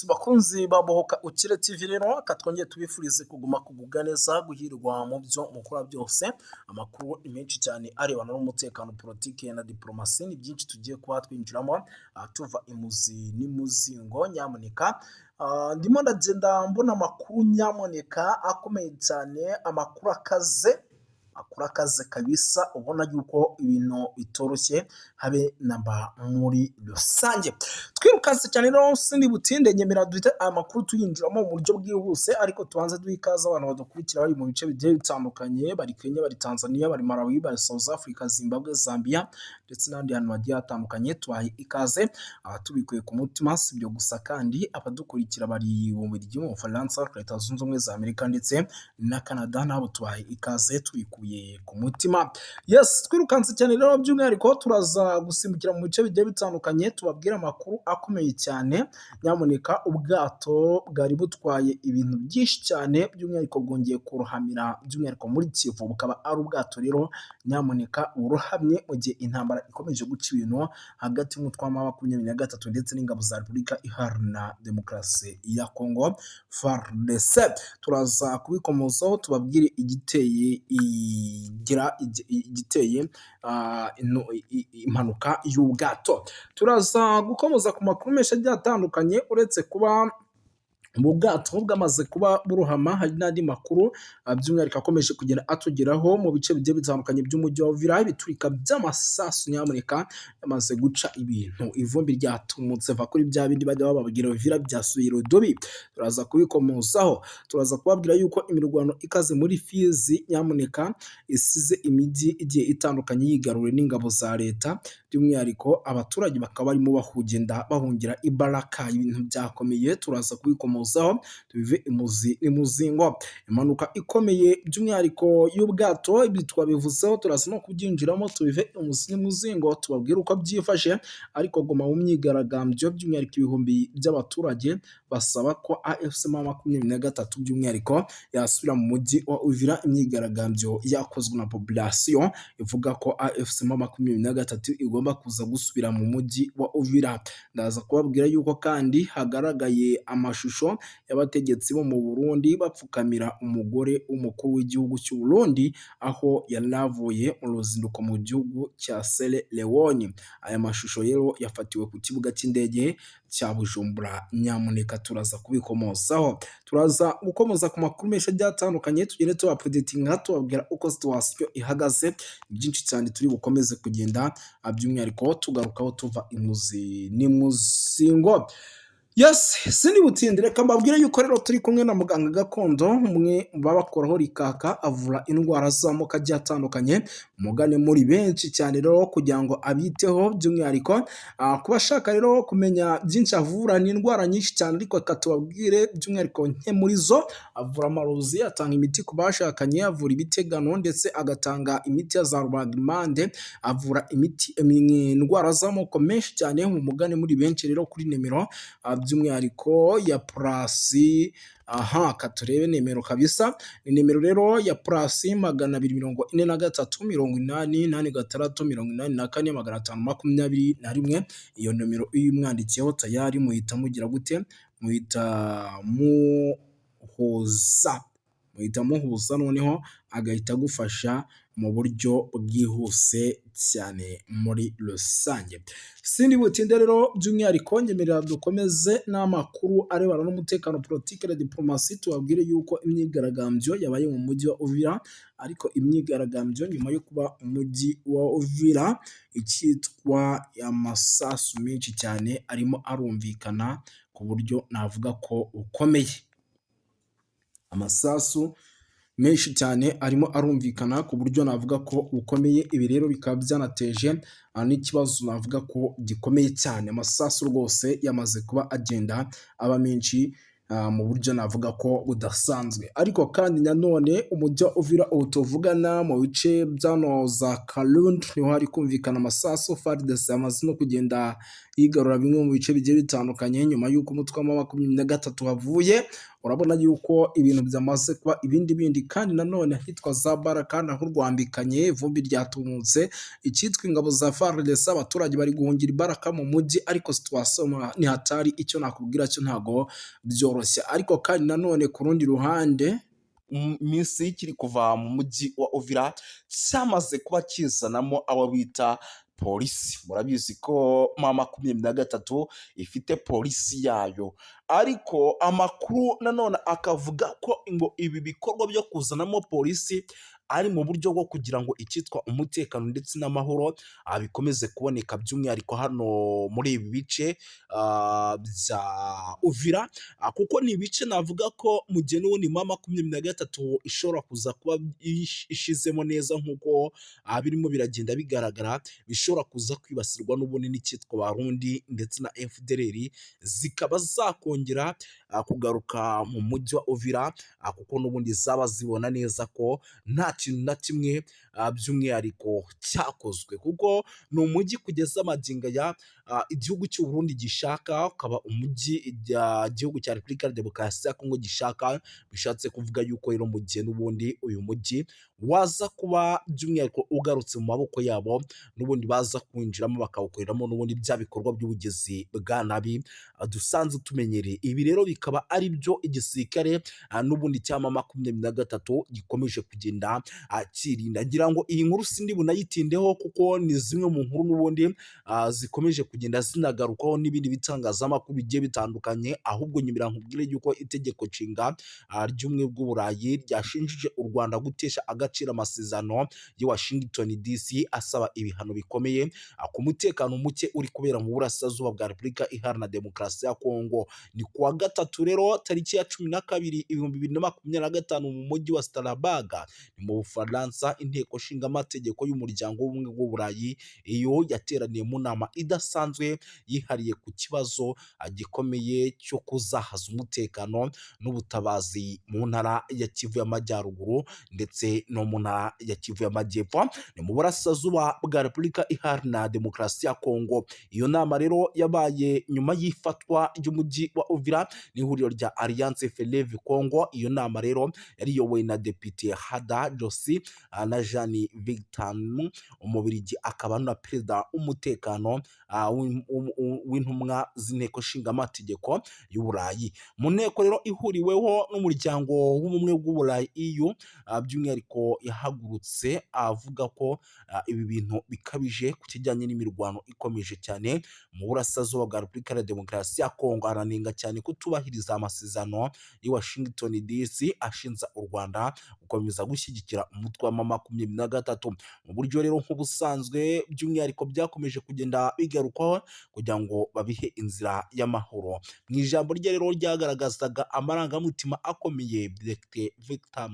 Yes, bakunzi ba Bohoka Ukire TV rero, reka twongere tubifurize kuguma kugubwa neza, guhirwa mu byo mukora byose. Amakuru ni menshi cyane arebana n'umutekano, politiki na diplomasi. Ni byinshi tugiye kuba twinjiramo tuva imuzi n'imuzingo. Nyamuneka, ndimo ndagenda mbona amakuru, nyamuneka, akomeye cyane, amakuru akaze, amakuru akaze kabisa, ubona yuko ibintu bitoroshye habe namba muri rusange. Twirukanse cyane rero, sindi butinde, nyemera duhite aya makuru tuyinjiramo mu buryo bwihuse, ariko tubanze duhe ikaze abantu badukurikira bari mu bice bigiye bitandukanye: bari Kenya, bari Tanzania, bari Malawi, bari South Africa, Zimbabwe, Zambia ndetse n'ahandi hantu hagiye hatandukanye. Tubahe ikaze tubikuye ku mutima. Si ibyo gusa kandi, abadukurikira bari mu Bubiligi, mu Bufaransa, Leta Zunze Ubumwe za Amerika ndetse na Canada, nabo tubahe ikaze tubikuye ku mutima. Yes, twirukanse cyane rero, by'umwihariko turaza gusimbukira mu bice bigiye bitandukanye, tubabwire amakuru akomeye cyane. Nyamuneka, ubwato bwari butwaye ibintu byinshi cyane, by'umwihariko bwongeye kurohamira, by'umwihariko muri Kivu, bukaba ari ubwato rero nyamuneka burohamye mu gihe intambara ikomeje guca ibintu hagati y'umutwe wa M23 ndetse n'ingabo za Repubulika Iharanira Demokarasi ya Kongo, FARDC. Turaza kubikomozaho, tubabwire igiteye igira igiteye impanuka y'ubwato. Turaza gukomoza ku makuru menshi agiye atandukanye. Uretse kuba ubu bwato bwamaze kuba burohama, hari n'andi makuru by'umwihariko akomeje kugenda atugeraho mu bice bigiye bitandukanye by'umujyi wa Uvira. Ibiturika by'amasasu nyamuneka yamaze guca ibintu, ivumbi ryatumutse. Va kuri bya bindi bajya bababwira, Uvira byasuye irudubi. Turaza kubikomozaho, turaza kubabwira yuko imirwano ikaze muri Fizi, nyamuneka, isize imijyi igiye itandukanye yigaruriwe n'ingabo za leta, by'umwihariko abaturage bakaba barimo bahugenda bahungira i Baraka. Ibintu byakomeye, turaza kubikomozaho tubive imuzi n'imuzingo. Impanuka ikomeye by'umwihariko y'ubwato, ibi twabivuzeho, turaza no kubyinjiramo tubive imuzi n'imuzingo, tubabwire uko byifashe. Ariko Goma mu myigaragambyo, by'umwihariko ibihumbi by'abaturage basaba ko AFC M23 by'umwihariko yasubira mu mujyi wa Uvira. Imyigaragambyo yakozwe na population ivuga ko AFC M23 igomba kuza gusubira mu mujyi wa Uvira. Ndaza kubabwira yuko kandi hagaragaye amashusho y'abategetsi bo mu Burundi bapfukamira umugore w'umukuru w'igihugu cy'u Burundi, aho yanavuye mu ruzinduko mu gihugu cya Sierra Leone. Aya mashusho rero yafatiwe ku kibuga cy'indege cya Bujumbura. Nyamuneka, turaza kubikomozaho, turaza gukomoza ku makuru menshi agiye atandukanye, tugende tuba-updatinga, tubabwira uko situation ihagaze. Byinshi cyane turi bukomeze kugenda by'umwihariko tugarukaho tuva imuzi n'imuzingo. Yes, sindi butinde, reka mbabwire yuko rero turi kumwe na muganga gakondo, umwe mu babakoraho rikaka, avura indwara z'amoko agiye atandukanye. Mugane muri benshi cyane rero kugira ngo abiteho by'umwihariko. Ku bashaka rero kumenya byinshi avura, ni indwara nyinshi cyane, ariko reka tubabwire by'umwihariko nke muri zo. Avura amarozi, atanga imiti ku bashakanye, avura ibitegano ndetse agatanga imiti ya za rubagimpande, avura imiti indwara z'amoko menshi cyane. Mumugane muri benshi rero kuri nimero by'umwihariko ya plus, aha katurebe nimero kabisa, ni nimero rero ya +243 886 84 521. Iyo nomero iyo umwandikiyeho tayari muhita mugira gute? Muhita muhuza, muhita muhuza, noneho agahita agufasha mu buryo bwihuse cyane muri rusange. Sindi butinde rero, by'umwihariko nyemerera dukomeze n'amakuru arebana n'umutekano, politiki na diplomasi, tubabwire yuko imyigaragambyo yabaye mu mujyi wa Uvira, ariko imyigaragambyo nyuma yo kuba umujyi wa Uvira icyitwa amasasu menshi cyane arimo arumvikana ku buryo navuga ko bukomeye. Amasasu menshi cyane arimo arumvikana ku buryo navuga ko bukomeye, ibi rero bikaba byanateje n'ikibazo navuga ko gikomeye cyane. Amasasu rwose yamaze kuba agenda aba menshi. mu buryo navuga ko budasanzwe. Ariko kandi nanone umujyi wa Uvira ubu tuvugana, mu bice byano za Kalundu niho hari kumvikana amasasu. FARDC yamaze no kugenda yigarura bimwe mu bice bigiye bitandukanye nyuma y'uko umutwe wa 23 havuye. Urabona yuko ibintu byamaze kuba ibindi bindi. Kandi nanone ahitwa za Baraka naho rwambikanye, ivumbi ryatumutse. Icyitwa ingabo za FARDC, abaturage bari guhungira i Baraka mu mujyi, ariko situation ni hatari. Icyo nakubwira cyo, ntago byoroshye. Ariko kandi nanone ku rundi ruhande, minsi kiri kuva mu mujyi wa Uvira cyamaze kuba kizanamo abo bita polisi. Murabizi ko M23 ifite polisi yayo, ariko amakuru nanone akavuga ko ngo ibi bikorwa byo kuzanamo polisi ari mu buryo bwo kugira ngo icyitwa umutekano ndetse n'amahoro bikomeze kuboneka, by'umwihariko hano muri ibi bice bya Uvira, kuko ni ibice navuga ko mu gihe n'ubundi M23 ishobora kuza kuba ishizemo neza nk'uko birimo biragenda bigaragara, bishobora kuza kwibasirwa n'ubundi n'icyitwa Barundi ndetse na FDLR, zikaba zakongera kugaruka mu mujyi wa Uvira, kuko n'ubundi zaba zibona neza ko nta kintu na kimwe by'umwihariko cyakozwe, kuko ni umujyi kugeza magingo aya igihugu cy'u Burundi gishaka, ukaba umujyi igihugu cya Repubulika ya Demokarasi ya Kongo gishaka. Bishatse kuvuga yuko rero mu gihe n'ubundi uyu mujyi waza kuba by'umwihariko ugarutse mu maboko yabo, n'ubundi baza kwinjiramo bakawukoreramo n'ubundi bya bikorwa by'ubugizi bwa nabi dusanzwe tumenyereye. Ibi rero bikaba ari byo igisirikare n'ubundi cya M23 gikomeje kugenda kirinda. Ngira ngo iyi nkuru sindi bunayitindeho, kuko ni zimwe mu nkuru n'ubundi zikomeje kugenda zinagarukaho n'ibindi bitangazamakuru bigiye bitandukanye. Ahubwo nyibira nkubwire yuko itegeko nshinga ry'ubumwe bw'Uburayi ryashinjije u Rwanda gutesha agaciro amasezerano y'i Washington DC, asaba ibihano bikomeye ku mutekano muke uri kubera mu burasirazuba bwa Repubulika Iharanira Demokarasi ya Kongo. Ni kuwa gatatu rero, tariki ya 12 2025, mu mujyi wa Strasbourg, ni mu Bufaransa, inteko nshingamategeko y'umuryango w'ubumwe bw'Uburayi iyo yateraniye mu nama idasanzwe yihariye ku kibazo gikomeye cyo kuzahaza umutekano n'ubutabazi mu ntara ya Kivu y'Amajyaruguru ndetse no mu ntara ya Kivu y'Amajyepfo, ni mu burasirazuba bwa Repubulika Iharanira Demokarasi ya Kongo. Iyo nama rero yabaye nyuma y'ifatwa ry'umujyi wa Uvira n'ihuriro rya Alliance Fleuve Congo. Iyo nama rero yari iyobowe na Depite Hada Josi na Jean Victor, Umubirigi akaba na perezida w'umutekano w'intumwa z'inteko nshingamategeko y'Uburayi. Mu nteko rero ihuriweho n'umuryango w'ubumwe bw'Uburayi EU, by'umwihariko yahagurutse avuga ko ibi bintu bikabije ku kijyanye n'imirwano ikomeje cyane mu burasirazuba bwa Repubulika ya Demokarasi ya Kongo, aranenga cyane kutubahiriza amasezerano y'i Washington DC ashinja u Rwanda gukomeza gushyigikira umutwe wa M23 mu buryo rero nk'ubusanzwe, by'umwihariko byakomeje kugenda bigarukwaho kugira ngo babihe inzira y'amahoro. Mu ijambo rye rero ryagaragazaga amarangamutima akomeye, Dr Victor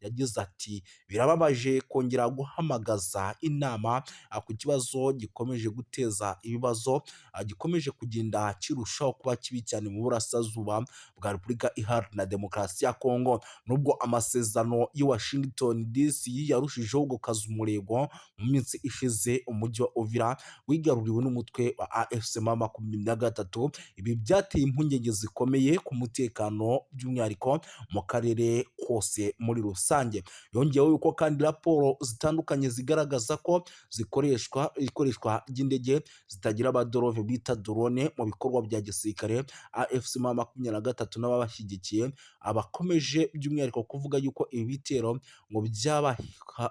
yagize ati: "Birababaje kongera guhamagaza inama ku kibazo gikomeje guteza ibibazo, gikomeje kugenda kirushaho kuba kibi cyane mu burasirazuba bwa Repubulika Iharanira Demokarasi ya Kongo." Nubwo amasezerano y'i Washington DC yarushijeho gukaza umurego, mu minsi ishize umujyi wa Uvira wigaruriwe n'umutwe wa AFC M23. Ibi byateye impungenge zikomeye ku mutekano, by'umwihariko mu karere kose muri rusange. Yongeyeho yuko kandi raporo zitandukanye zigaragaza ko zikoreshwa ikoreshwa ry'indege zitagira abadereva bita drone mu bikorwa bya gisirikare. AFC M23 n'ababashyigikiye abakomeje by'umwihariko kuvuga yuko ibi bitero ngo byaba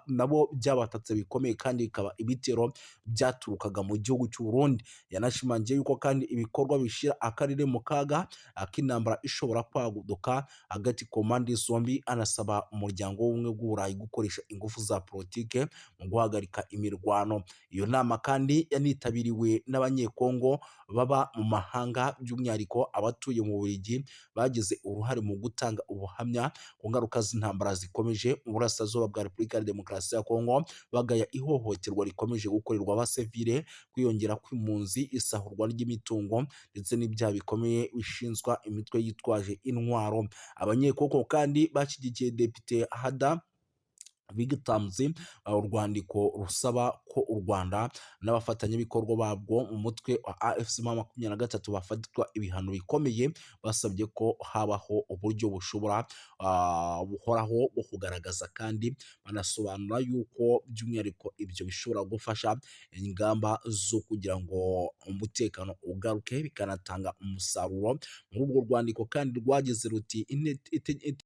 nabo byabatatse bikomeye, kandi bikaba ibitero byaturukaga mu gihugu cy'u Burundi. Yanashimangiye yuko kandi ibikorwa bishyira akarere mu kaga k'intambara ishobora kwaduka hagati ku mpande zombi, anasaba umuryango w'ubumwe bw'Uburayi gukoresha ingufu za politike mu guhagarika imirwano. Iyo nama kandi yanitabiriwe n'Abanyekongo baba mu mahanga, by'umwihariko abatuye mu Bubiligi, bagize uruhare mu gutanga ubuhamya ku ngaruka z'intambara zikomeje mu burasirazuba bwa Repubulika ya Demokarasi ya Kongo, bagaya ihohoterwa rikomeje gukorerwa abasivile, kwiyongera kw'impunzi. impunzi, isahurwa ry'imitungo ndetse n'ibyaha bikomeye bishinzwa imitwe yitwaje intwaro. Abanyekongo kandi bashyigikiye Depite Hada Victims urwandiko rusaba ko u Rwanda n'abafatanyabikorwa babwo mu mutwe wa AFC M23 bafatirwa ibihano bikomeye. Basabye ko habaho uburyo bushobora buhoraho bwo kugaragaza, kandi banasobanura yuko by'umwihariko ibyo bishobora gufasha ingamba zo kugira ngo umutekano ugaruke, bikanatanga umusaruro. Muri urwo rwandiko kandi rwagize ruti: